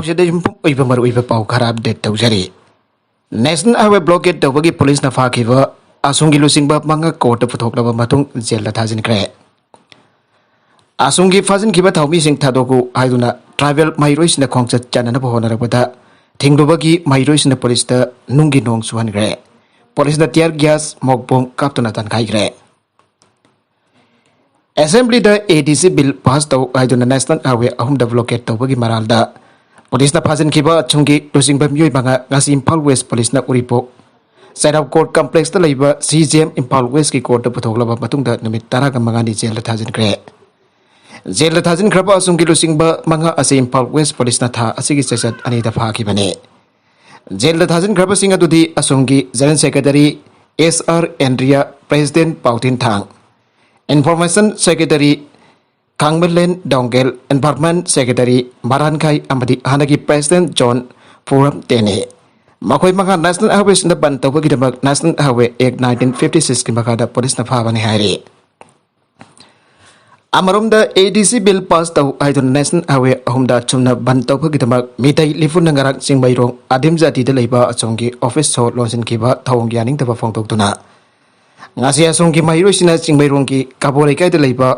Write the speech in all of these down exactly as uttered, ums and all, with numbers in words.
ꯁꯤꯗ ꯌꯨꯝꯐꯝ ꯑꯣꯏꯕ ꯃꯔꯨꯑꯣꯏꯕ ꯄꯥꯎ ꯈꯔ ꯑꯞꯗꯦꯠ ꯇꯧꯖꯔꯤ꯫ ꯅꯦꯁꯅꯦꯜ ꯍꯥꯏꯋꯦ ꯕ꯭ꯂꯣꯀꯦꯠ ꯇꯧꯕꯒꯤ ꯄꯨꯂꯤꯁꯅ ꯐꯥꯈꯤꯕ ꯑꯁꯣꯝꯒꯤ ꯂꯨꯆꯤꯡꯕ ꯃꯉꯥ ꯀꯣꯔꯠꯇ ꯄꯨꯊꯣꯛꯂꯕ ꯃꯇꯨꯡ ꯖꯦꯜꯗ ꯊꯥꯖꯤꯟꯈ꯭ꯔꯦ꯫ ꯑꯁꯣꯝꯒꯤ ꯐꯥꯖꯤꯟꯈꯤꯕ ꯊꯧꯃꯤꯁꯤꯡ ꯊꯥꯗꯣꯛꯎ ꯍꯥꯏꯗꯨꯅ ꯇ꯭ꯔꯥꯏꯕꯦꯜ ꯃꯍꯩꯔꯣꯏꯁꯤꯡꯅ ꯈꯣꯡꯆꯠ ꯆꯥꯅꯅꯕ ꯍꯣꯠꯅꯔꯛꯄꯗ ꯊꯤꯡꯂꯨꯕꯒꯤ ꯃꯍꯩꯔꯣꯏꯁꯤꯡꯅ ꯄꯨꯂꯤꯁꯇ ꯅꯨꯡꯒꯤ ꯅꯣꯡ ꯆꯨꯍꯟꯈ꯭ꯔꯦ꯫ ꯄꯨꯂꯤꯁꯅ ꯇꯤꯌꯔ ꯒ꯭ꯌꯥꯁ, ꯃꯣꯛ ꯕꯣꯝ ꯀꯥꯞꯇꯨꯅ ꯇꯥꯟꯈꯥꯏꯈ꯭ꯔꯦ꯫ ꯑꯦꯁꯦꯝꯕ꯭ꯂꯤꯗ ꯑꯦ ꯗꯤ ꯁꯤ ꯕꯤꯜ ꯄꯥꯁ ꯇꯧ ꯍꯥꯏꯗꯨꯅ ꯅꯦꯁꯅꯦꯜ ꯍꯥꯏꯋꯦ ꯑꯍꯨꯝꯗ ꯕ꯭ꯂꯣꯀꯦꯠ ꯇꯧꯕꯒꯤ ꯃꯔꯥꯜꯗ ꯄꯨꯂꯤꯁꯅ ꯐꯥꯖꯤꯟꯈꯤꯕ ꯑꯁꯣꯝꯒꯤ ꯂꯨꯆꯤꯡꯕ ꯃꯤꯑꯣꯏ ꯃꯉꯥ ꯉꯁꯤ ꯏꯝꯐꯥꯜ ꯋꯦꯁ ꯄꯨꯂꯤꯁꯅ ꯎꯔꯤꯄꯣꯛ ꯆꯩꯔꯥꯎ ꯀꯣꯔꯠ ꯀꯝꯄ꯭ꯂꯦꯛꯁꯇ ꯂꯩꯕ ꯁꯤ ꯖꯤ ꯑꯦꯝ ꯏꯝꯐꯥꯜ ꯋꯦꯁꯀꯤ ꯀꯣꯔꯠꯇ ꯄꯨꯊꯣꯛꯂꯕ ꯃꯇꯨꯡꯗ ꯅꯨꯃꯤꯠ ꯇꯔꯥꯒ ꯃꯉꯥꯅꯤ ꯖꯦꯜꯗ ꯊꯥꯖꯤꯟꯈ꯭ꯔꯦ꯫ ꯖꯦꯜꯗ ꯊꯥꯖꯤꯟꯈ꯭ꯔꯕ ꯑꯁꯣꯝꯒꯤ ꯂꯨꯆꯤꯡꯕ ꯃꯉꯥ ꯑꯁꯤ ꯏꯝꯐꯥꯜ ꯋꯦꯁ ꯄꯨꯂꯤꯁꯅ ꯊꯥ ꯑꯁꯤꯒꯤ ꯆꯩꯆꯠ ꯑꯅꯤꯗ ꯐꯥꯈꯤꯕꯅꯤ꯫ ꯖꯦꯜꯗ ꯊꯥꯖꯤꯟꯈ꯭ꯔꯕꯁꯤꯡ ꯑꯗꯨꯗꯤ ꯑꯁꯣꯝꯒꯤ ꯖꯦꯅꯔꯦꯜ ꯁꯦꯀ꯭ꯔꯦꯇꯔꯤ ꯑꯦꯁ ꯑꯥꯔ ꯑꯦꯟꯗ꯭ꯔꯤꯌꯥ, ꯄ꯭ꯔꯦꯁꯤꯗꯦꯟ ꯄꯥꯎꯊꯤꯟ ꯊꯥꯡ, ꯏꯟꯐꯣꯔꯃꯦꯁꯟ ꯁꯦꯀ꯭ꯔꯦꯇꯔꯤ ꯈꯥꯡꯃꯂꯦꯟ ꯗꯣꯡꯒꯦꯜ, ꯏꯟꯚꯥꯏꯔꯟꯃꯦꯟ ꯁꯦꯀ꯭ꯔꯦꯇꯔꯤ ꯃꯔꯥꯟꯈꯥꯏ ꯑꯃꯗꯤ ꯍꯥꯟꯅꯒꯤ ꯄ꯭ꯔꯦꯁꯤꯗꯦꯟ ꯖꯣꯟ ꯄꯨꯔꯝ ꯇꯦꯅꯤ꯫ ꯃꯈꯣꯏ ꯃꯉꯥ ꯅꯦꯁꯅꯦꯜ ꯍꯥꯏꯋꯦꯁꯤꯡꯗ ꯕꯟ ꯇꯧꯕꯒꯤꯗꯃꯛ ꯅꯦꯁꯅꯦꯜ ꯍꯥꯏꯋꯦ ꯑꯦꯛ ꯅꯥꯏꯟꯇꯤꯟ ꯐꯤꯐꯇꯤ ꯁꯤꯛꯁꯀꯤ ꯃꯈꯥꯗ ꯄꯨꯂꯤꯁꯅ ꯐꯥꯕꯅꯤ ꯍꯥꯏꯔꯤ꯫ ꯑꯃꯔꯣꯝꯗ ꯑꯦ ꯗꯤ ꯁꯤ ꯕꯤꯜ ꯄꯥꯁ ꯇꯧ ꯍꯥꯏꯗꯨꯅ ꯅꯦꯁꯅꯦꯜ ꯍꯥꯏꯋꯦ ꯑꯍꯨꯝꯗ ꯑꯆꯨꯝꯅ ꯕꯟ ꯇꯧꯕꯒꯤꯗꯃꯛ ꯃꯤꯇꯩ ꯂꯤꯐꯨꯅ ꯉꯔꯥꯡ ꯆꯤꯡꯃꯩꯔꯣꯡ ꯑꯗꯤꯝ ꯖꯥꯇꯤꯗ ꯂꯩꯕ ꯑꯆꯣꯝꯒꯤ ꯑꯣꯐꯤꯁ ꯁꯣ ꯂꯣꯟꯁꯤꯟꯈꯤꯕ ꯊꯧꯑꯣꯡ ꯌꯥꯅꯤꯡꯗꯕ ꯐꯣꯡꯗꯣꯛꯇꯨꯅ ꯉꯁꯤ ꯑꯁꯣꯝꯒꯤ ꯃꯍꯩꯔꯣꯏꯁꯤꯡꯅ ꯆꯤꯡꯃꯩꯔꯣꯡꯒꯤ ꯀꯥꯕꯣ ꯂꯩꯀꯥꯏꯗ ꯂꯩꯕ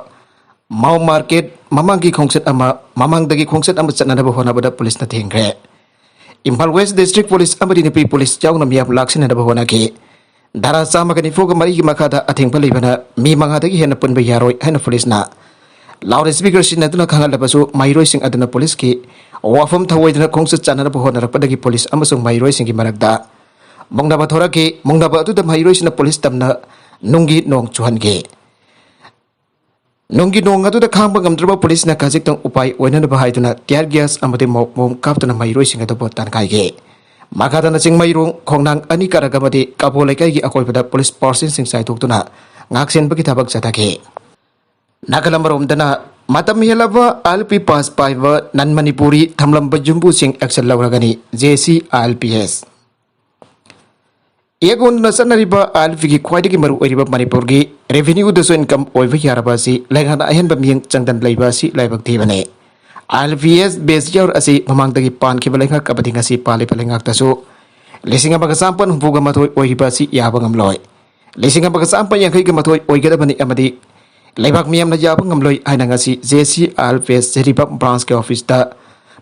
ꯃꯥꯎ ꯃꯥꯔꯀꯦꯠ ꯃꯃꯥꯡꯒꯤ ꯈꯣꯡꯆꯠ ꯑꯃ, ꯃꯃꯥꯡꯗꯒꯤ ꯈꯣꯡꯆꯠ ꯑꯃ ꯆꯠꯅꯅꯕ ꯍꯣꯠꯅꯕꯗ ꯄꯨꯂꯤꯁꯅ ꯊꯤꯡꯈ꯭ꯔꯦ꯫ ꯏꯝꯐꯥꯜ ꯋꯦꯁ ꯗꯤꯁꯇ꯭ꯔꯤꯛ ꯄꯨꯂꯤꯁ ꯑꯃꯗꯤ ꯅꯨꯄꯤ ꯄꯨꯂꯤꯁ ꯌꯥꯎꯅ ꯃꯤꯌꯥꯝ ꯂꯥꯛꯁꯤꯟꯅꯅꯕ ꯍꯣꯠꯅꯈꯤ꯫ ꯙꯥꯔꯥ ꯆꯥꯝꯃꯒ ꯅꯤꯐꯨꯒ ꯃꯔꯤꯒꯤ ꯃꯈꯥꯗ ꯑꯊꯤꯡꯕ ꯂꯩꯕꯅ ꯃꯤ ꯃꯉꯥꯗꯒꯤ ꯍꯦꯟꯅ ꯄꯨꯟꯕ ꯌꯥꯔꯣꯏ ꯍꯥꯏꯅ ꯄꯨꯂꯤꯁꯅ ꯂꯥꯎꯗ ꯁ꯭ꯄꯤꯀꯔ ꯁꯤꯖꯤꯟꯅꯗꯨꯅ ꯈꯪꯍꯜꯂꯕꯁꯨ, ꯃꯍꯩꯔꯣꯏꯁꯤꯡ ꯑꯗꯨꯅ ꯄꯨꯂꯤꯁꯀꯤ ꯋꯥꯐꯝ ꯊꯧꯑꯣꯏꯗꯅ ꯈꯣꯡꯆꯠ ꯆꯥꯟꯅꯅꯕ ꯍꯣꯠꯅꯔꯛꯄꯗꯒꯤ ꯄꯨꯂꯤꯁ ꯑꯃꯁꯨꯡ ꯃꯍꯩꯔꯣꯏꯁꯤꯡꯒꯤ ꯃꯔꯛꯇ ꯃꯨꯛꯅꯕ ꯊꯣꯔꯛꯈꯤ꯫ ꯃꯨꯛꯅꯕ ꯑꯗꯨꯗ ꯃꯍꯩꯔꯣꯏꯁꯤꯡꯅ ꯄꯨꯂꯤꯁ ꯇꯝꯅ ꯅꯨꯡꯒꯤ ꯅꯣꯡ ꯆꯨꯍꯟꯈꯤ꯫ ꯅꯨꯡꯒꯤ ꯅꯣꯡ ꯑꯗꯨꯗ ꯈꯥꯡꯕ ꯉꯝꯗ꯭ꯔꯕ ꯄꯨꯂꯤꯁꯅ ꯈꯖꯤꯛꯇꯪ ꯎꯄꯥꯏ ꯑꯣꯏꯅꯅꯕ ꯍꯥꯏꯗꯨꯅ ꯇꯤꯌꯥꯔ ꯒ꯭ꯌꯥꯁ ꯑꯃꯗꯤ ꯃꯣꯛ ꯕꯣꯝ ꯀꯥꯞꯇꯨꯅ ꯃꯍꯩꯔꯣꯏꯁꯤꯡ ꯑꯗꯨꯕꯨ ꯇꯥꯟꯈꯥꯏꯈꯤ꯫ ꯃꯈꯥ ꯇꯥꯅ ꯆꯤꯡꯃꯩꯔꯣꯡ, ꯈꯣꯡꯅꯥꯡ ꯑꯅꯤ ꯀꯥꯔꯛ ꯑꯃꯗꯤ ꯀꯥꯕꯣ ꯂꯩꯀꯥꯏꯒꯤ ꯑꯀꯣꯏꯕꯗ ꯄꯨꯂꯤꯁ ꯄꯥꯔꯁꯟꯁꯤꯡ ꯆꯥꯏꯊꯣꯛꯇꯨꯅ ꯉꯥꯛꯁꯦꯟꯕꯒꯤ ꯊꯕꯛ ꯆꯠꯊꯈꯤ꯫ ꯅꯥꯀꯜ ꯑꯃꯔꯣꯝꯗꯅ ꯃꯇꯝ ꯍꯦꯜꯂꯕ ꯑꯥꯏ ꯑꯦꯜ ꯄꯤ ꯄꯥꯁ ꯄꯥꯏꯕ ꯅꯟ ꯃꯅꯤꯄꯨꯔꯤ ꯊꯝꯂꯝꯕ ꯌꯨꯝꯕꯨꯁꯤꯡ ꯑꯦꯛꯁꯟ ꯂꯧꯔꯒꯅꯤ, J C I L P S. ꯌꯦꯛ ꯑꯣꯟꯗꯨꯅ ꯆꯠꯅꯔꯤꯕ ꯑꯥꯏ ꯑꯦꯜ ꯄꯤꯒꯤ ꯈ꯭ꯋꯥꯏꯗꯒꯤ ꯃꯔꯨ ꯑꯣꯏꯔꯤꯕ ꯃꯅꯤꯄꯨꯔꯒꯤ ꯔꯦꯚꯤꯅ꯭ꯌꯨꯗꯁꯨ ꯏꯟꯀꯝ ꯑꯣꯏꯕ ꯌꯥꯔꯕ ꯑꯁꯤ ꯂꯩꯉꯥꯛꯅ ꯑꯍꯦꯟꯕ ꯃꯤꯠꯌꯦꯡ ꯆꯪꯗꯅ ꯂꯩꯕ ꯑꯁꯤ ꯂꯥꯏꯕꯛ ꯊꯤꯕꯅꯤ꯫ ILPS base year ꯑꯁꯤ ꯃꯃꯥꯡꯗꯒꯤ ꯄꯥꯟꯈꯤꯕ ꯂꯩꯉꯥꯛ ꯑꯃꯗꯤ ꯉꯁꯤ ꯄꯥꯜꯂꯤꯕ ꯂꯩꯉꯥꯛꯇꯁꯨ ꯂꯤꯁꯤꯡ ꯑꯃꯒ ꯆꯥꯃꯥꯄꯟ ꯍꯨꯝꯐꯨꯒ ꯃꯥꯊꯣꯏ ꯑꯣꯏꯔꯤꯕ ꯑꯁꯤ ꯌꯥꯕ ꯉꯝꯂꯣꯏ꯫ ꯂꯤꯁꯤꯡ ꯑꯃꯒ ꯆꯥꯃꯥꯄꯟ ꯌꯥꯡꯈꯩꯒ ꯃꯥꯊꯣꯏ ꯑꯣꯏꯒꯗꯕꯅꯤ ꯑꯃꯗꯤ ꯂꯩꯕꯥꯛ ꯃꯤꯌꯥꯝꯅ ꯌꯥꯕ ꯉꯝꯂꯣꯏ ꯍꯥꯏꯅ ꯉꯁꯤ JC ILPS ꯖꯤꯔꯤꯕꯥꯝ branchꯀꯤ officeꯇ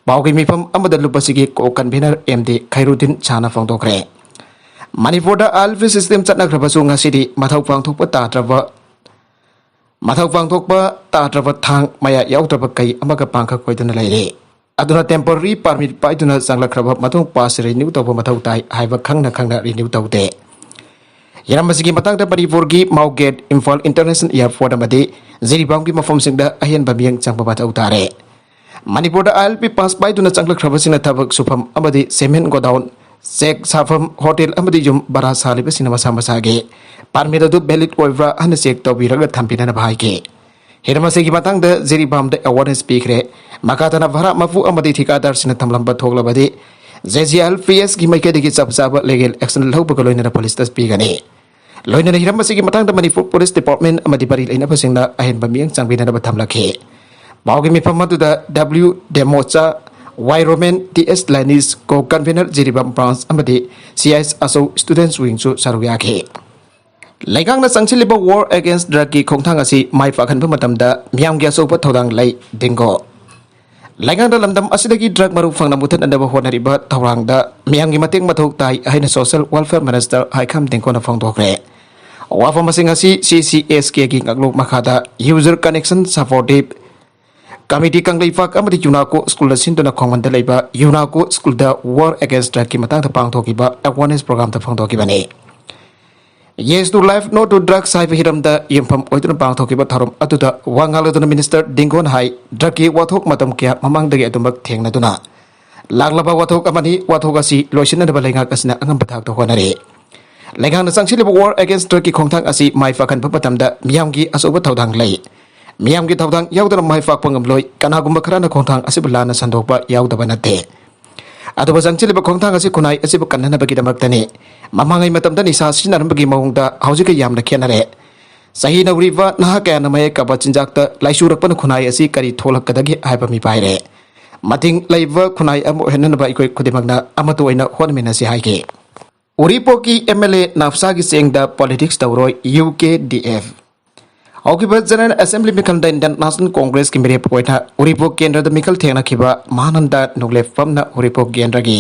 ꯄꯥꯎꯒꯤ ꯃꯤꯐꯝ ꯑꯃꯗ ꯂꯨꯞ ꯑꯁꯤꯒꯤ co-convener MD ꯈꯩꯔꯨꯗꯤꯟ ꯁꯥꯅ ꯐꯣꯡꯗꯣꯛꯈ꯭ꯔꯦ꯫ ꯃꯅꯤꯄꯨꯔꯗ ILPS system ꯆꯠꯅꯈ꯭ꯔꯕꯁꯨ ꯉꯁꯤꯗꯤ ꯃꯊꯧ ꯄꯥꯡꯊꯣꯛꯄ ꯇꯥꯗ꯭ꯔꯕ ꯃꯊꯧ ꯄꯥꯡꯊꯣꯛꯄ ꯇꯥꯗ꯭ꯔꯕ ꯊꯥꯡ ꯃꯌꯥ ꯌꯥꯎꯗ꯭ꯔꯕ ꯀꯩ ꯑꯃꯒ ꯄꯥꯡꯈꯛ ꯑꯣꯏꯗꯨꯅ ꯂꯩꯔꯦ꯫ ꯑꯗꯨꯅ temporary permit ꯄꯥꯏꯗꯨꯅ ꯆꯪꯂꯛꯈ꯭ꯔꯕ ꯃꯇꯨꯡ pass renew ꯇꯧꯕ ꯃꯊꯧ ꯇꯥꯏ ꯍꯥꯏꯕ ꯈꯪꯅ ꯈꯪꯅ renew ꯇꯧꯗꯦ꯫ ꯍꯤꯔꯝ ꯑꯁꯤꯒꯤ ꯃꯇꯥꯡꯗ ꯃꯅꯤꯄꯨꯔꯒꯤ ꯃꯥꯎ gate, ꯏꯝꯐꯥꯜ International Airport ꯑꯃꯗꯤ ꯖꯤꯔꯤꯕꯥꯝꯒꯤ ꯃꯐꯝꯁꯤꯡꯗ ꯑꯍꯦꯟꯕ ꯃꯤꯠꯌꯦꯡ ꯆꯪꯕ ꯃꯊꯧ ꯇꯥꯔꯦ꯫ ꯃꯅꯤꯄꯨꯔꯗ ILP pass ꯄꯥꯏꯗꯨꯅ ꯆꯪꯂꯛꯈ꯭ꯔꯕꯁꯤꯡꯅ ꯊꯕꯛ ꯁꯨꯐꯝ ꯑꯃꯗꯤ cement godown, ꯆꯦꯛ ꯁꯥꯐꯝ, ꯍꯣꯇꯦꯜ ꯑꯃꯗꯤ ꯌꯨꯝ ꯚꯔꯥ ꯁꯥꯜꯂꯤꯕꯁꯤꯡꯅ ꯃꯁꯥ ꯃꯁꯥꯒꯤ permit ꯑꯗꯨ valid ꯑꯣꯏꯕ꯭ꯔꯥ ꯍꯥꯏꯅ check ꯇꯧꯕꯤꯔꯒ ꯊꯝꯕꯤꯅꯅꯕ ꯍꯥꯏꯈꯤ꯫ ꯍꯤꯔꯝ ꯑꯁꯤꯒꯤ ꯃꯇꯥꯡꯗ ꯖꯤꯔꯤꯕꯥꯝꯗ awareness ꯄꯤꯈ꯭ꯔꯦ꯫ ꯃꯈꯥ ꯇꯥꯅ ꯚꯔꯥ ꯃꯄꯨ ꯑꯃꯗꯤ ꯊꯤꯀꯥꯗꯥꯔꯁꯤꯡꯅ ꯊꯝꯂꯝꯕ ꯊꯣꯛꯂꯕꯗꯤ JC ILPSꯀꯤ ꯃꯥꯏꯀꯩꯗꯒꯤ ꯆꯞ ꯆꯥꯕ legal action ꯂꯧꯕꯒ ꯂꯣꯏꯅꯅ policeꯇ ꯄꯤꯒꯅꯤ꯫ ꯂꯣꯏꯅꯅ ꯍꯤꯔꯝ ꯑꯁꯤꯒꯤ ꯃꯇꯥꯡꯗ ꯃꯅꯤꯄꯨꯔ police department ꯑꯃꯗꯤ ꯃꯔꯤ ꯂꯩꯅꯕꯁꯤꯡꯅ ꯑꯍꯦꯟꯕ ꯃꯤꯠꯌꯦꯡ ꯆꯪꯕꯤꯅꯅꯕ ꯊꯝꯂꯛꯈꯤ꯫ ꯄꯥꯎꯒꯤ ꯃꯤꯐꯝ ꯑꯗꯨꯗ W ꯗꯦꯃꯣꯆꯥ, Y Roman, T S ꯂꯥꯏꯅꯤꯁ, co-convener Jiribam branch ꯑꯃꯗꯤ CIS ꯑꯆꯧ students wingꯁꯨ ꯁꯔꯨꯛ ꯌꯥꯈꯤ꯫ ꯂꯩꯉꯥꯛꯅ ꯆꯪꯁꯤꯜꯂꯤꯕ war against drugꯀꯤ ꯈꯣꯡꯊꯥꯡ ꯑꯁꯤ ꯃꯥꯏ ꯄꯥꯛꯍꯟꯕ ꯃꯇꯝꯗ ꯃꯤꯌꯥꯝꯒꯤ ꯑꯆꯧꯕ ꯊꯧꯗꯥꯡ ꯂꯩ, ꯗꯤꯡꯒꯣ꯫ ꯂꯩꯉꯥꯛꯅ ꯂꯝꯗꯝ ꯑꯁꯤꯗꯒꯤ drug ꯃꯔꯨ ꯐꯪꯅ ꯃꯨꯊꯠꯅꯅꯕ ꯍꯣꯠꯅꯔꯤꯕ ꯊꯧꯔꯥꯡꯗ ꯃꯤꯌꯥꯝꯒꯤ ꯃꯇꯦꯡ ꯃꯊꯧ ꯇꯥꯏ ꯍꯥꯏꯅ Social Welfare Minister ꯍꯥꯏꯈꯥꯝ ꯗꯤꯡꯒꯣꯅ ꯐꯣꯡꯗꯣꯛꯈ꯭ꯔꯦ꯫ ꯋꯥꯐꯝ ꯑꯁꯤꯡ ꯑꯁꯤ CCSKꯒꯤ ꯉꯥꯛꯂꯨꯞ ꯃꯈꯥꯗ User Connection Supportive Committee Kangleipak ꯑꯃꯗꯤ ꯌꯨꯅꯥꯀꯣ ꯁ꯭ꯀꯨꯜꯗ ꯁꯤꯟꯗꯨꯅ ꯈꯣꯡꯃꯟꯗ ꯂꯩꯕ ꯌꯨꯅꯥꯀꯣ ꯁ꯭ꯀꯨꯜꯗ war against drugꯀꯤ ꯃꯇꯥꯡꯗ ꯄꯥꯡꯊꯣꯛꯈꯤꯕ awareness programꯗ ꯐꯣꯡꯗꯣꯛꯈꯤꯕꯅꯤ꯫ Yes to Life, No to Drugs ꯍꯥꯏꯕ ꯍꯤꯔꯝꯗ ꯌꯨꯝꯐꯝ ꯑꯣꯏꯗꯨꯅ ꯄꯥꯡꯊꯣꯛꯈꯤꯕ ꯊꯧꯔꯝ ꯑꯗꯨꯗ ꯋꯥ ꯉꯥꯡꯂꯗꯨꯅ Minister ꯗꯤꯡꯒꯣꯅ ꯍꯥꯏ, drugꯀꯤ ꯋꯥꯊꯣꯛ ꯃꯇꯝ ꯀꯌꯥ ꯃꯃꯥꯡꯗꯒꯤ ꯑꯗꯨꯃꯛ ꯊꯦꯡꯅꯗꯨꯅ ꯂꯥꯛꯂꯕ ꯋꯥꯊꯣꯛ ꯑꯃꯅꯤ꯫ ꯋꯥꯊꯣꯛ ꯑꯁꯤ ꯂꯣꯏꯁꯤꯟꯅꯅꯕ ꯂꯩꯉꯥꯛ ꯑꯁꯤꯅ ꯑꯉꯝꯕ ꯊꯥꯛꯇ ꯍꯣꯠꯅꯔꯤ꯫ ꯂꯩꯉꯥꯛꯅ ꯆꯪꯁꯤꯜꯂꯤꯕ war against drugꯀꯤ ꯈꯣꯡꯊꯥꯡ ꯑꯁꯤ ꯃꯥꯏ ꯄꯥꯛꯍꯟꯕ ꯃꯇꯝꯗ ꯃꯤꯌꯥꯝꯒꯤ ꯑꯆꯧꯕ ꯊꯧꯗꯥꯡ ꯂꯩ꯫ ꯃꯤꯌꯥꯝꯒꯤ ꯊꯧꯗꯥꯡ ꯌꯥꯎꯗꯅ ꯃꯥꯏ ꯄꯥꯛꯄ ꯉꯝꯂꯣꯏ꯫ ꯀꯅꯥꯒꯨꯝꯕ ꯈꯔꯅ ꯈꯣꯡꯊꯥꯡ ꯑꯁꯤꯕꯨ ꯂꯥꯟꯅ ꯁꯟꯗꯣꯛꯄ ꯌꯥꯎꯗꯕ ꯅꯠꯇꯦ꯫ ꯑꯗꯨꯕꯨ ꯆꯪꯁꯤꯜꯂꯤꯕ ꯈꯣꯡꯊꯥꯡ ꯑꯁꯤ ꯈꯨꯟꯅꯥꯏ ꯑꯁꯤꯕꯨ ꯀꯟꯅꯅꯕꯒꯤꯗꯃꯛꯇꯅꯤ꯫ ꯃꯃꯥꯡꯉꯩ ꯃꯇꯝꯗ ꯅꯤꯁꯥ ꯁꯤꯖꯤꯟꯅꯔꯝꯕꯒꯤ ꯃꯑꯣꯡꯗ ꯍꯧꯖꯤꯛꯀ ꯌꯥꯝꯅ ꯈꯦꯠꯅꯔꯦ꯫ ꯆꯍꯤ ꯅꯧꯔꯤꯕ ꯅꯍꯥ ꯀꯌꯥꯅ ꯃꯌꯦꯛ ꯀꯥꯕ ꯆꯤꯟꯖꯥꯛꯇ ꯂꯥꯏꯆꯨꯔꯛꯄꯅ ꯈꯨꯟꯅꯥꯏ ꯑꯁꯤ ꯀꯔꯤ ꯊꯣꯛꯂꯛꯀꯗꯒꯦ ꯍꯥꯏꯕ ꯃꯤꯄꯥꯏꯔꯦ꯫ ꯃꯇꯤꯡ ꯂꯩꯕ ꯈꯨꯟꯅꯥꯏ ꯑꯃ ꯑꯣꯏꯍꯟꯅꯅꯕ ꯑꯩꯈꯣꯏ ꯈꯨꯗꯤꯡꯃꯛꯅ ꯑꯃꯠꯇ ꯑꯣꯏꯅ ꯍꯣꯠꯅꯃꯤꯟꯅꯁꯤ ꯍꯥꯏꯈꯤ꯫ ꯎꯔꯤꯄꯣꯛꯀꯤ M L A ꯅꯥꯎꯆꯥꯒꯤ ꯆꯦꯡꯗ politics ꯇꯧꯔꯣꯏ, U K D F꯫ ꯍꯧꯈꯤꯕ General Assembly ꯃꯤꯈꯜꯗ Indian National Congressꯀꯤ ꯃꯤꯔꯦꯞ ꯑꯣꯏꯅ ꯎꯔꯤꯄꯣꯛ ꯀꯦꯟꯗ꯭ꯔꯗ ꯃꯤꯈꯜ ꯊꯦꯡꯅꯈꯤꯕ ꯃꯍꯥꯅꯟꯗ ꯅꯣꯡꯂꯦꯞꯐꯝꯅ ꯎꯔꯤꯄꯣꯛ ꯀꯦꯟꯗ꯭ꯔꯒꯤ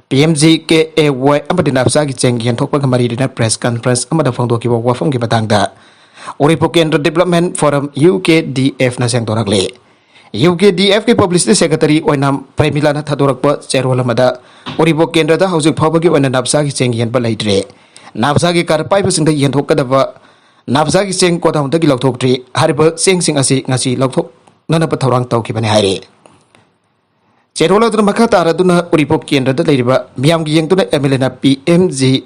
P M G K A Y ꯑꯃꯗꯤ ꯅꯥꯎꯆꯥꯒꯤ ꯆꯦꯡ ꯌꯦꯟꯊꯣꯛꯄꯒ ꯃꯔꯤ ꯂꯩꯅꯅ press conference ꯑꯃꯗ ꯐꯣꯡꯗꯣꯛꯈꯤꯕ ꯋꯥꯐꯝꯒꯤ ꯃꯇꯥꯡꯗ ꯎꯔꯤꯄꯣꯛ ꯀꯦꯟꯗ꯭ꯔ Development Forum, U K D F ꯅ ꯁꯦꯡꯗꯣꯔꯛꯂꯤ꯫ U K D F ꯀꯤ publicity secretary ꯑꯣꯏꯅ ꯄ꯭ꯔꯦꯃꯤꯂꯥꯅ ꯊꯥꯗꯣꯔꯛꯄ ꯆꯦꯔꯣꯜ ꯑꯃꯗ ꯎꯔꯤꯄꯣꯛ ꯀꯦꯟꯗ꯭ꯔꯗ ꯍꯧꯖꯤꯛ ꯐꯥꯎꯕꯒꯤ ꯑꯣꯏꯅ ꯅꯥꯎꯆꯥꯒꯤ ꯆꯦꯡ ꯌꯦꯟꯕ ꯂꯩꯇ꯭ꯔꯤ꯫ ꯅꯥꯎꯆꯥꯒꯤ ꯀꯥꯔ ꯄꯥꯏꯕꯁꯤꯡꯗ ꯌꯦꯟꯊꯣꯛꯀꯗꯕ ꯅꯥꯎꯆꯥꯒꯤ ꯆꯦꯡ godownꯗꯒꯤ ꯂꯧꯊꯣꯛꯇ꯭ꯔꯤ꯫ ꯍꯥꯏꯔꯤꯕ ꯆꯦꯡꯁꯤꯡ ꯑꯁꯤ ꯉꯁꯤ ꯂꯧꯊꯣꯛꯅꯅꯕ ꯊꯧꯔꯥꯡ ꯇꯧꯈꯤꯕꯅꯤ ꯍꯥꯏꯔꯤ꯫ ꯆꯦꯔꯣꯜ ꯑꯗꯨꯅ ꯃꯈꯥ ꯇꯥꯔꯗꯨꯅ ꯎꯔꯤꯄꯣꯛ ꯀꯦꯟꯗ꯭ꯔꯗ ꯂꯩꯔꯤꯕ ꯃꯤꯌꯥꯝꯒꯤ ꯌꯦꯡꯗꯨꯅ M L A ꯅ P M G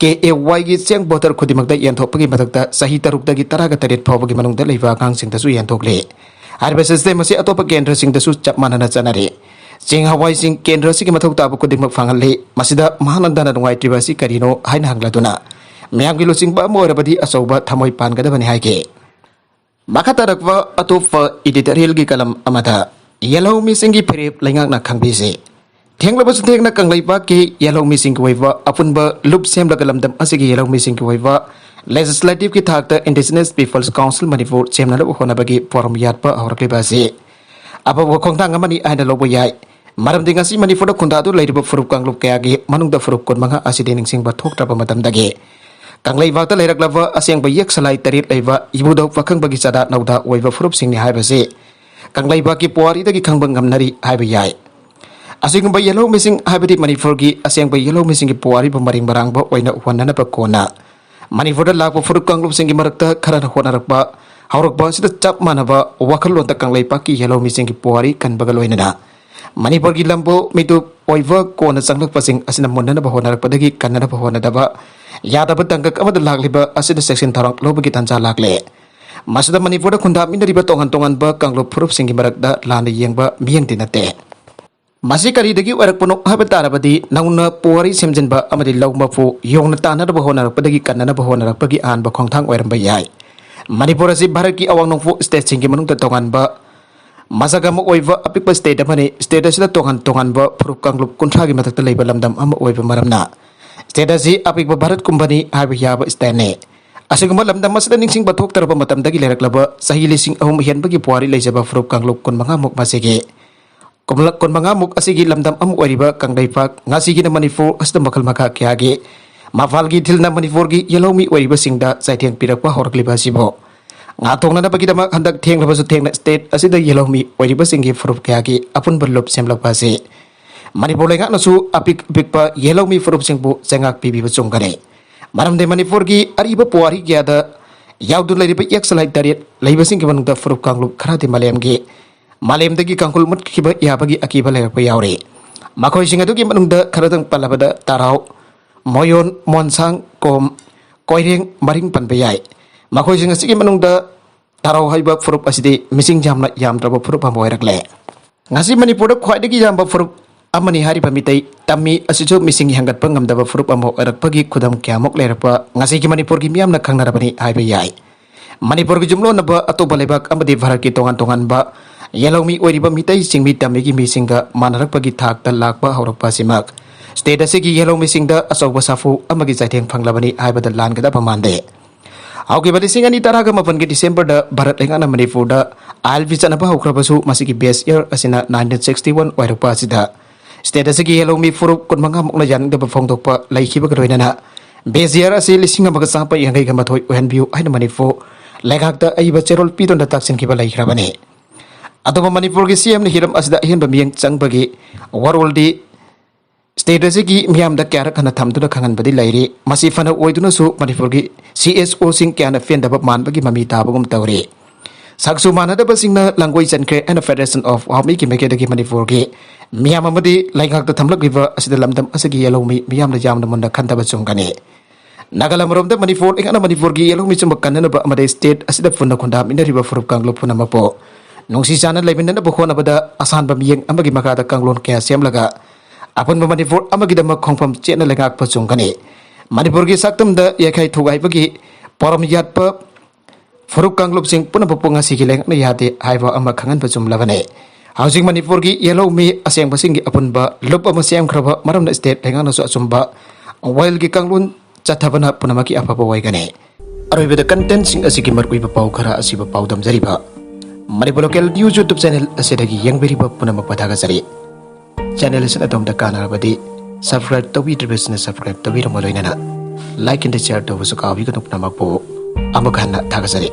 K A Y ꯒꯤ ꯆꯦꯡ bottle ꯈꯨꯗꯤꯡꯃꯛꯇ ꯌꯦꯟꯊꯣꯛꯄꯒꯤ ꯃꯊꯛꯇ ꯆꯍꯤ ꯇꯔꯨꯛꯇꯒꯤ ꯇꯔꯥꯒ ꯇꯔꯦꯠ ꯐꯥꯎꯕꯒꯤ ꯃꯅꯨꯡꯗ ꯂꯩꯕ ꯑꯉꯥꯡꯁꯤꯡꯗꯁꯨ ꯌꯦꯟꯊꯣꯛꯂꯤ꯫ ꯍꯥꯏꯔꯤꯕ system ꯑꯁꯤ ꯑꯇꯣꯞꯄ ꯀꯦꯟꯗ꯭ꯔꯁꯤꯡꯗꯁꯨ ꯆꯞ ꯃꯥꯟꯅꯅ ꯆꯠꯅꯔꯤ꯫ ꯆꯦꯡ ꯍꯋꯥꯏꯁꯤꯡ ꯀꯦꯟꯗ꯭ꯔ ꯑꯁꯤꯒꯤ ꯃꯊꯧ ꯇꯥꯕ ꯈꯨꯗꯤꯡꯃꯛ ꯐꯪꯍꯜꯂꯤ꯫ ꯃꯁꯤꯗ ꯃꯍꯥꯅꯟꯗꯅ ꯅꯨꯡꯉꯥꯏꯇ꯭ꯔꯤꯕ ꯑꯁꯤ ꯀꯔꯤꯅꯣ ꯍꯥꯏꯅ ꯍꯪꯂꯗꯨꯅ ꯃꯌꯥꯝꯒꯤ ꯂꯨꯆꯤꯡꯕ ꯑꯃ ꯑꯣꯏꯔꯕꯗꯤ ꯑꯆꯧꯕ ꯊꯃꯣꯏ ꯄꯥꯟꯒꯗꯕꯅꯤ ꯍꯥꯏꯈꯤ꯫ ꯃꯈꯥ ꯇꯥꯔꯛꯄ ꯑꯇꯣꯞꯄ editorialꯒꯤ ꯀꯂꯝ ꯑꯃꯗ ꯌꯦꯜꯍꯧꯃꯤꯁꯤꯡꯒꯤ ꯐꯤꯔꯦꯞ ꯂꯩꯉꯥꯛꯅ ꯈꯪꯕꯤꯁꯤ꯫ ꯊꯦꯡꯂꯕꯁꯨ ꯊꯦꯡꯅ ꯀꯪꯂꯩꯄꯥꯛꯀꯤ ꯌꯦꯜꯍꯧꯃꯤꯁꯤꯡꯒꯤ ꯑꯣꯏꯕ ꯑꯄꯨꯟꯕ ꯂꯨꯞ ꯁꯦꯝꯂꯒ ꯂꯝꯗꯝ ꯑꯁꯤꯒꯤ ꯌꯦꯜꯍꯧꯃꯤꯁꯤꯡꯒꯤ ꯑꯣꯏꯕ legislativeꯀꯤ ꯊꯥꯛꯇ Indigenous Peoples Council ꯃꯅꯤꯄꯨꯔ ꯁꯦꯝꯅꯅꯕ ꯍꯣꯠꯅꯕꯒꯤ ꯄꯣꯔꯝ ꯌꯥꯠꯄ ꯍꯧꯔꯛꯂꯤꯕ ꯑꯁꯤ ꯑꯐꯕ ꯈꯣꯡꯊꯥꯡ ꯑꯃꯅꯤ ꯍꯥꯏꯅ ꯂꯧꯕ ꯌꯥꯏ꯫ ꯃꯔꯝꯗꯤ ꯉꯁꯤ ꯃꯅꯤꯄꯨꯔꯗ ꯈꯨꯟꯗꯥꯗꯨꯅ ꯂꯩꯔꯤꯕ ꯐꯨꯔꯨꯞ ꯀꯥꯡꯂꯨꯞ ꯀꯌꯥꯒꯤ ꯃꯅꯨꯡꯗ ꯐꯨꯔꯨꯞ ꯀꯨꯟꯃꯉꯥ ꯑꯁꯤꯗꯤ ꯅꯤꯡꯁꯤꯡꯕ ꯊꯣꯛꯇ꯭ꯔꯕ ꯃꯇꯝꯗꯒꯤ ꯀꯪꯂꯩꯄꯥꯛꯇ ꯂꯩꯔꯛꯂꯕ ꯑꯁꯦꯡꯕ ꯌꯦꯛ ꯁꯂꯥꯏ ꯇꯔꯦꯠ ꯂꯩꯕ ꯏꯕꯨꯙꯧ ꯄꯥꯈꯪꯕꯒꯤ ꯆꯥꯗꯥ ꯅꯧꯗꯥ ꯑꯣꯏꯕ ꯐꯨꯔꯨꯞꯁꯤꯡꯅꯤ ꯍꯥꯏꯕꯁꯤ ꯀꯪꯂꯩꯄꯥꯛꯀꯤ ꯄꯨꯋꯥꯔꯤꯗꯒꯤ ꯈꯪꯕ ꯉꯝꯅꯔꯤ ꯍꯥꯏꯕ ꯌꯥꯏ꯫ ꯑꯁꯤꯒꯨꯝꯕ ꯌꯦꯜꯍꯧꯃꯤꯁꯤꯡ ꯍꯥꯏꯕꯗꯤ ꯃꯅꯤꯄꯨꯔꯒꯤ ꯑꯁꯦꯡꯕ ꯌꯦꯜꯍꯧꯃꯤꯁꯤꯡꯒꯤ ꯄꯨꯋꯥꯔꯤꯕꯨ ꯃꯔꯤꯡ ꯃꯔꯥꯡꯕ ꯑꯣꯏꯅ ꯎꯍꯟꯅꯅꯕ ꯀꯣꯟꯅ ꯃꯅꯤꯄꯨꯔꯗ ꯂꯥꯛꯄ ꯐꯨꯔꯨꯞ ꯀꯥꯡꯂꯨꯞꯁꯤꯡꯒꯤ ꯃꯔꯛꯇ ꯈꯔꯅ ꯍꯣꯠꯅꯔꯛꯄ ꯍꯧꯔꯛꯄ ꯑꯁꯤꯗ ꯆꯞ ꯃꯥꯟꯅꯕ ꯋꯥꯈꯜꯂꯣꯟꯗ ꯀꯪꯂꯩꯄꯥꯛꯀꯤ ꯌꯦꯜꯍꯧꯃꯤꯁꯤꯡꯒꯤ ꯄꯨꯋꯥꯔꯤ ꯀꯟꯕꯒ ꯂꯣꯏꯅꯅ ꯃꯅꯤꯄꯨꯔꯒꯤ ꯂꯝꯕꯨ ꯃꯤꯇꯨꯞ ꯑꯣꯏꯕ ꯀꯣꯟꯅ ꯆꯪꯂꯛꯄꯁꯤꯡ ꯑꯁꯤꯅ ꯃꯨꯟꯅꯅꯕ ꯍꯣꯠꯅꯔꯛꯄꯗꯒꯤ ꯀꯟꯅꯅꯕ ꯍꯣꯠꯅꯗꯕ ꯌꯥꯗꯕ ꯇꯥꯡꯀꯛ ꯑꯃꯗ ꯂꯥꯛꯂꯤꯕ ꯑꯁꯤꯗ ꯆꯦꯛꯁꯤꯟ ꯊꯧꯔꯥꯡ ꯂꯧꯕꯒꯤ ꯇꯥꯟꯖꯥ ꯂꯥꯛꯂꯦ꯫ ꯃꯁꯤꯗ ꯃꯅꯤꯄꯨꯔꯗ ꯈꯨꯟꯗꯥꯃꯤꯟꯅꯔꯤꯕ ꯇꯣꯉꯥꯟ ꯇꯣꯉꯥꯟꯕ ꯀꯥꯡꯂꯨꯞ ꯐꯨꯔꯨꯞꯁꯤꯡꯒꯤ ꯃꯔꯛꯇ ꯂꯥꯟꯅ ꯌꯦꯡꯕ ꯃꯤꯠꯌꯦꯡꯗꯤ ꯅꯠꯇꯦ꯫ ꯃꯁꯤ ꯀꯔꯤꯗꯒꯤ ꯑꯣꯏꯔꯛꯄꯅꯣ ꯍꯥꯏꯕ ꯇꯥꯔꯕꯗꯤ ꯅꯧꯅ ꯄꯨꯋꯥꯔꯤ ꯁꯦꯝꯖꯤꯟꯕ ꯑꯃꯗꯤ ꯂꯧ ꯃꯄꯨ ꯌꯣꯡꯅ ꯇꯥꯟꯅꯅꯕ ꯍꯣꯠꯅꯔꯛꯄꯗꯒꯤ ꯀꯟꯅꯅꯕ ꯍꯣꯠꯅꯔꯛꯄꯒꯤ ꯑꯍꯥꯟꯕ ꯈꯣꯡꯊꯥꯡ ꯑꯣꯏꯔꯝꯕ ꯌꯥꯏ꯫ ꯃꯅꯤꯄꯨꯔ ꯑꯁꯤ ꯚꯥꯔꯠꯀꯤ ꯑꯋꯥꯡ ꯅꯣꯡꯄꯣꯛ ꯁ꯭ꯇꯦꯠꯁꯤꯡꯒꯤ ꯃꯅꯨꯡꯗ ꯇꯣꯉꯥꯟꯕ ꯃꯁꯛ ꯑꯃ ꯑꯣꯏꯕ ꯑꯄꯤꯛꯄ ꯁ꯭ꯇꯦꯠ ꯑꯃꯅꯤ꯫ ꯁ꯭ꯇꯦꯠ ꯑꯁꯤꯗ ꯇꯣꯉꯥꯟ ꯇꯣꯉꯥꯟꯕ ꯐꯨꯔꯨꯞ ꯀꯥꯡꯂꯨꯞ ꯀꯨꯟꯊ꯭ꯔꯥꯒꯤ ꯃꯊꯛꯇ ꯂꯩꯕ ꯂꯝꯗꯝ ꯑꯃ ꯑꯣꯏꯕ ꯃꯔꯝꯅ ꯁ꯭ꯇꯦꯠ ꯑꯁꯤ ꯑꯄꯤꯛꯄ ꯚꯥꯔꯠꯀꯨꯝꯕꯅꯤ ꯍꯥꯏꯕ ꯌꯥꯕ ꯁ꯭ꯇꯦꯠꯅꯤ꯫ ꯑꯁꯤꯒꯨꯝꯕ ꯂꯝꯗꯝ ꯑꯁꯤꯗ ꯅꯤꯡꯁꯤꯡꯕ ꯊꯣꯛꯇ꯭ꯔꯕ ꯃꯇꯝꯗꯒꯤ ꯂꯩꯔꯛꯂꯕ ꯆꯍꯤ ꯂꯤꯁꯤꯡ ꯑꯍꯨꯝ ꯍꯦꯟꯕꯒꯤ ꯄꯨꯋꯥꯔꯤ ꯂꯩꯖꯕ ꯐꯨꯔꯨꯞ ꯀꯥꯡꯂꯨꯞ ꯀꯨꯟꯃꯉꯥꯃꯨꯛ ꯃꯁꯤꯒꯤ ꯀꯨꯟꯃꯉꯥꯃꯨꯛ ꯑꯁꯤꯒꯤ ꯂꯝꯗꯝ ꯑꯃ ꯑꯣꯏꯔꯤꯕ ꯀꯪꯂꯩꯄꯥꯛ, ꯉꯁꯤꯒꯤꯅ ꯃꯅꯤꯄꯨꯔ ꯑꯁꯤꯗ ꯃꯈꯜ ꯃꯈꯥ ꯀꯌꯥꯒꯤ ꯃꯄꯥꯜꯒꯤ ꯏꯊꯤꯜꯅ ꯃꯅꯤꯄꯨꯔꯒꯤ ꯌꯦꯜꯍꯧꯃꯤ ꯑꯣꯏꯔꯤꯕꯁꯤꯡꯗ ꯆꯩꯊꯦꯡ ꯄꯤꯔꯛꯄ ꯍꯧꯔꯛꯂꯤꯕ ꯑꯁꯤꯕꯨ ꯉꯥꯛꯊꯣꯛꯅꯅꯕꯒꯤꯗꯃꯛ ꯍꯟꯗꯛ ꯊꯦꯡꯂꯕꯁꯨ ꯊꯦꯡꯅ ꯁ꯭ꯇꯦꯠ ꯑꯁꯤꯗ ꯌꯦꯜꯍꯧꯃꯤ ꯑꯣꯏꯔꯤꯕꯁꯤꯡꯒꯤ ꯐꯨꯔꯨꯞ ꯀꯌꯥꯒꯤ ꯑꯄꯨꯟꯕ ꯂꯨꯞ ꯁꯦꯝꯂꯛꯄ ꯑꯁꯤ ꯃꯅꯤꯄꯨꯔ ꯂꯩꯉꯥꯛꯅꯁꯨ ꯑꯄꯤꯛ ꯑꯄꯤꯛꯄ ꯌꯦꯜꯍꯧꯃꯤ ꯐꯨꯔꯨꯞꯁꯤꯡꯕꯨ ꯆꯩꯉꯥꯛ ꯄꯤꯕꯤꯕ ꯆꯨꯝꯒꯅꯤ꯫ ꯃꯔꯝꯗꯤ ꯃꯅꯤꯄꯨꯔꯒꯤ ꯑꯔꯤꯕ ꯄꯨꯋꯥꯔꯤ ꯀꯌꯥꯗ ꯌꯥꯎꯗꯨꯅ ꯂꯩꯔꯤꯕ ꯏꯌꯦꯛ ꯁꯂꯥꯏ ꯇꯔꯦꯠ ꯂꯩꯕꯁꯤꯡꯒꯤ ꯃꯅꯨꯡꯗ ꯐꯨꯔꯨꯞ ꯀꯥꯡꯂꯨꯞ ꯈꯔꯗꯤ ꯃꯥꯂꯦꯝꯒꯤ ꯃꯥꯂꯦꯝꯗꯒꯤ ꯀꯥꯡꯈꯨꯜ ꯃꯨꯠꯈꯤꯕ ꯌꯥꯕꯒꯤ ꯑꯀꯤꯕ ꯂꯩꯔꯛꯄ ꯌꯥꯎꯔꯤ꯫ ꯃꯈꯣꯏꯁꯤꯡ ꯑꯗꯨꯒꯤ ꯃꯅꯨꯡꯗ ꯈꯔꯗꯪ ꯄꯜꯂꯕꯗ ꯇꯔꯥꯎ, ꯃꯣꯌꯣꯟ, ꯃꯣꯟꯁꯥꯡ, ꯀꯣꯝ, ꯀꯣꯏꯔꯦꯡ, ꯃꯔꯤꯡ ꯄꯟꯕ ꯌꯥꯏ꯫ ꯃꯈꯣꯏꯁꯤꯡ ꯑꯁꯤꯒꯤ ꯃꯅꯨꯡꯗ ꯇꯔꯥꯎ ꯍꯥꯏꯕ ꯐꯨꯔꯨꯞ ꯑꯁꯤꯗꯤ ꯃꯤꯁꯤꯡ ꯌꯥꯝꯅ ꯌꯥꯝꯗ꯭ꯔꯕ ꯐꯨꯔꯨꯞ ꯑꯃ ꯑꯣꯏꯔꯛꯂꯦ꯫ ꯉꯁꯤ ꯃꯅꯤꯄꯨꯔꯗ ꯈ꯭ꯋꯥꯏꯗꯒꯤ ꯌꯥꯝꯕ ꯐꯨꯔꯨꯞ ꯑꯃꯅꯤ ꯍꯥꯏꯔꯤꯕ ꯃꯤꯇꯩ ꯇꯝꯃꯤ ꯑꯁꯤꯁꯨ ꯃꯤꯁꯤꯡ ꯍꯦꯟꯒꯠꯄ ꯉꯝꯗꯕ ꯐꯨꯔꯨꯞ ꯑꯃ ꯑꯣꯏꯔꯛꯄꯒꯤ ꯈꯨꯗꯝ ꯀꯌꯥꯃꯨꯛ ꯂꯩꯔꯛꯄ ꯉꯁꯤꯒꯤ ꯃꯅꯤꯄꯨꯔꯒꯤ ꯃꯤꯌꯥꯝꯅ ꯈꯪꯅꯔꯕꯅꯤ ꯍꯥꯏꯕ ꯌꯥꯏ꯫ ꯃꯅꯤꯄꯨꯔꯒꯤ ꯌꯨꯝꯂꯣꯟꯅꯕ ꯑꯇꯣꯞꯄ ꯂꯩꯕꯥꯛ ꯑꯃꯗꯤ ꯚꯥꯔꯠꯀꯤ ꯇꯣꯉꯥꯟ ꯇꯣꯉꯥꯟꯕ ꯌꯦꯜꯍꯧꯃꯤ ꯑꯣꯏꯔꯤꯕ ꯃꯤꯇꯩ ꯆꯤꯡꯃꯤ ꯇꯝꯃꯤꯒꯤ ꯃꯤꯁꯤꯡꯒ ꯃꯥꯟꯅꯔꯛꯄꯒꯤ ꯊꯥꯛꯇ ꯂꯥꯛꯄ ꯍꯧꯔꯛꯄ ꯑꯁꯤꯃꯛ ꯁ꯭ꯇꯦꯠ ꯑꯁꯤꯒꯤ ꯌꯦꯜꯍꯧꯃꯤꯁꯤꯡꯗ ꯑꯆꯧꯕ ꯁꯥꯐꯨ ꯑꯃꯒꯤ ꯆꯩꯊꯦꯡ ꯐꯪꯂꯕꯅꯤ ꯍꯥꯏꯕꯗ ꯂꯥꯟꯒꯗꯕ ꯃꯥꯟꯗꯦ꯫ ꯍꯧꯈꯤꯕ ꯂꯤꯁꯤꯡ ꯑꯅꯤ ꯇꯔꯥꯒ ꯃꯥꯄꯟꯒꯤ ꯗꯤꯁꯦꯝꯕꯔꯗ ꯚꯥꯔꯠ ꯂꯩꯉꯥꯛꯅ ꯃꯅꯤꯄꯨꯔꯗ ꯑꯥꯏ ꯑꯦꯜ ꯕꯤ ꯆꯠꯅꯕ ꯍꯧꯈ꯭ꯔꯕꯁꯨ ꯃꯁꯤꯒꯤ ꯕꯦꯁ ꯏꯌꯔ ꯑꯁꯤꯅ ꯅꯥꯏꯟꯇꯤꯟ ꯁꯤꯛꯁꯇꯤ ꯋꯥꯟ ꯑꯣꯏꯔꯛꯄ ꯑꯁꯤꯗ ꯁ꯭ꯇꯦꯠ ꯑꯁꯤꯒꯤ ꯌꯦꯜꯍꯧꯃꯤ ꯐꯨꯔꯨꯞ ꯀꯨꯟꯃꯉꯥꯃꯨꯛꯅ ꯌꯥꯅꯤꯡꯗꯕ ꯐꯣꯡꯗꯣꯛꯄ ꯂꯩꯈꯤꯕꯒ ꯂꯣꯏꯅꯅ ꯕꯦꯁ ꯏꯌꯔ ꯑꯁꯤ ꯂꯤꯁꯤꯡ ꯑꯃꯒ ꯆꯥꯝꯃꯥꯄꯟ ꯌꯥꯡꯈꯩꯒ ꯃꯥꯊꯣꯏ ꯑꯣꯏꯍꯟꯕꯤꯌꯨ ꯍꯥꯏꯅ ꯃꯅꯤꯄꯨꯔ ꯂꯩꯉꯥꯛꯇ ꯑꯏꯕ ꯆꯦꯔꯣꯜ ꯄꯤꯗꯨꯅ ꯇꯥꯛꯁꯤꯟꯈꯤꯕ ꯂꯩꯈ꯭ꯔꯕꯅꯤ꯫ ꯑꯗꯨꯕꯨ ꯃꯅꯤꯄꯨꯔꯒꯤ ꯁꯤ ꯑꯦꯝꯅ ꯍꯤꯔꯝ ꯑꯁꯤꯗ ꯑꯍꯦꯟꯕ ꯃꯤꯠꯌꯦꯡ ꯆꯪꯕꯒꯤ ꯋꯥꯔꯣꯜꯗꯤ ꯁ꯭ꯇꯦꯠ ꯑꯁꯤꯒꯤ ꯃꯤꯌꯥꯝꯗ ꯀꯌꯥꯔꯛ ꯍꯟꯅ ꯊꯝꯗꯨꯅ ꯈꯪꯍꯟꯕꯗꯤ ꯂꯩꯔꯤ꯫ ꯃꯁꯤ ꯐꯅ ꯑꯣꯏꯗꯨꯅꯁꯨ ꯃꯅꯤꯄꯨꯔꯒꯤ ꯁꯤ ꯑꯦꯁ ꯑꯣꯁꯤꯡ ꯀꯌꯥꯅ ꯄꯦꯟꯗꯕ ꯃꯥꯟꯕꯒꯤ ꯃꯃꯤ ꯇꯥꯕꯒꯨꯝ ꯇꯧꯔꯤ꯫ ꯁꯛꯁꯨ ꯃꯥꯟꯅꯗꯕꯁꯤꯡꯅ ꯂꯥꯡꯒꯣꯏ ꯆꯟꯈ꯭ꯔꯦ ꯍꯥꯏꯅ ꯐꯦꯗꯔꯦꯁꯟ ꯑꯣꯐ ꯍꯥꯎꯃꯤꯒꯤ ꯃꯥꯏꯀꯩꯗꯒꯤ ꯃꯅꯤꯄꯨꯔꯒꯤ ꯃꯤꯌꯥꯝ ꯑꯃꯗꯤ ꯂꯩꯉꯥꯛꯇ ꯊꯝꯂꯛꯂꯤꯕ ꯑꯁꯤꯗ ꯂꯝꯗꯝ ꯑꯁꯤꯒꯤ ꯌꯦꯜꯍꯧꯃꯤ ꯃꯤꯌꯥꯝꯅ ꯌꯥꯝꯅ ꯃꯨꯟꯅ ꯈꯟꯊꯕ ꯆꯨꯝꯒꯅꯤ꯫ ꯅꯥꯒꯥꯂꯦꯟ ꯃꯔꯣꯝꯗ ꯃꯅꯤꯄꯨꯔ ꯂꯩꯉꯥꯛꯅ ꯃꯅꯤꯄꯨꯔꯒꯤ ꯌꯦꯜꯍꯧꯃꯤ ꯆꯨꯝꯕ ꯀꯟꯅꯅꯕ ꯑꯃꯗꯤ ꯁ꯭ꯇꯦꯠ ꯑꯁꯤꯗ ꯄꯨꯟꯅ ꯈꯨꯟꯗꯥꯃꯤꯟꯅꯔꯤꯕ ꯐꯨꯔꯨꯞ ꯀꯥꯡꯂꯨꯞ ꯄꯨꯝꯅꯃꯛꯄꯨ ꯅꯨꯡꯁꯤ ꯆꯥꯟꯅ ꯂꯩꯃꯤꯟꯅꯅꯕ ꯍꯣꯠꯅꯕꯗ ꯑꯁꯥꯟꯕ ꯃꯤꯠꯌꯦꯡ ꯑꯃꯒꯤ ꯃꯈꯥꯗ ꯀꯥꯡꯂꯣꯟ ꯀꯌꯥ ꯁꯦꯝꯂꯒ ꯑꯄꯨꯟꯕ ꯃꯅꯤꯄꯨꯔ ꯑꯃꯒꯤꯗꯃꯛ ꯈꯣꯡꯐꯝ ꯆꯦꯠꯅ ꯂꯩꯉꯥꯛꯄ ꯆꯨꯝꯒꯅꯤ꯫ ꯃꯅꯤꯄꯨꯔꯒꯤ ꯁꯛꯇꯝꯗ ꯌꯥꯏꯈꯥꯏ ꯊꯨꯒꯥꯏꯕꯒꯤ ꯄꯣꯔꯝ ꯌꯥꯠꯄ ꯐꯨꯔꯨꯞ ꯀꯥꯡꯂꯨꯞꯁꯤꯡ ꯄꯨꯝꯅꯃꯛꯄꯨ ꯉꯁꯤꯒꯤ ꯂꯩꯉꯥꯛꯅ ꯌꯥꯗꯦ ꯍꯥꯏꯕ ꯑꯃ ꯈꯪꯍꯟꯕ ꯆꯨꯝꯂꯕꯅꯤ꯫ ꯍꯧꯖꯤꯛ ꯃꯅꯤꯄꯨꯔꯒꯤ ꯌꯦꯜꯍꯧꯃꯤ ꯑꯁꯦꯡꯕꯁꯤꯡꯒꯤ ꯑꯄꯨꯟꯕ ꯂꯨꯞ ꯑꯃ ꯁꯦꯝꯈ꯭ꯔꯕ ꯃꯔꯝꯅ state ꯂꯩꯉꯥꯛꯅꯁꯨ ꯑꯆꯨꯝꯕ ꯋꯥꯌꯦꯜꯒꯤ ꯀꯥꯡꯂꯣꯟ ꯆꯠꯊꯕꯅ ꯄꯨꯝꯅꯃꯛꯀꯤ ꯑꯐꯕ ꯑꯣꯏꯒꯅꯤ꯫ ꯑꯔꯣꯏꯕꯗ contentꯁꯤꯡ ꯑꯁꯤꯒꯤ ꯃꯔꯨꯑꯣꯏꯕ ꯄꯥꯎ ꯈꯔ ꯑꯁꯤꯕꯨ ꯄꯥꯎꯗꯝꯖꯔꯤꯕ Manipur Local News YouTube channel ꯑꯁꯤꯗꯒꯤ ꯌꯦꯡꯕꯤꯔꯤꯕ ꯄꯨꯝꯅꯃꯛꯄꯨ ꯊꯥꯒꯠꯆꯔꯤ꯫ Channel ꯑꯁꯤꯅ ꯑꯗꯣꯝꯗ ꯀꯥꯟꯅꯔꯕꯗꯤ subscribe ꯇꯧꯕꯤꯗ꯭ꯔꯤꯕꯁꯤꯅ subscribe ꯇꯧꯕꯤꯔꯝꯕ ꯂꯣꯏꯅꯅ like and share ꯇꯧꯕꯁꯨ ꯀꯥꯎꯕꯤꯒꯅꯨ꯫ ꯄꯨꯝꯅꯃꯛꯄꯨ ꯑꯃꯨꯛ ꯍꯟꯅ ꯊꯥꯒꯠꯆꯔꯤ꯫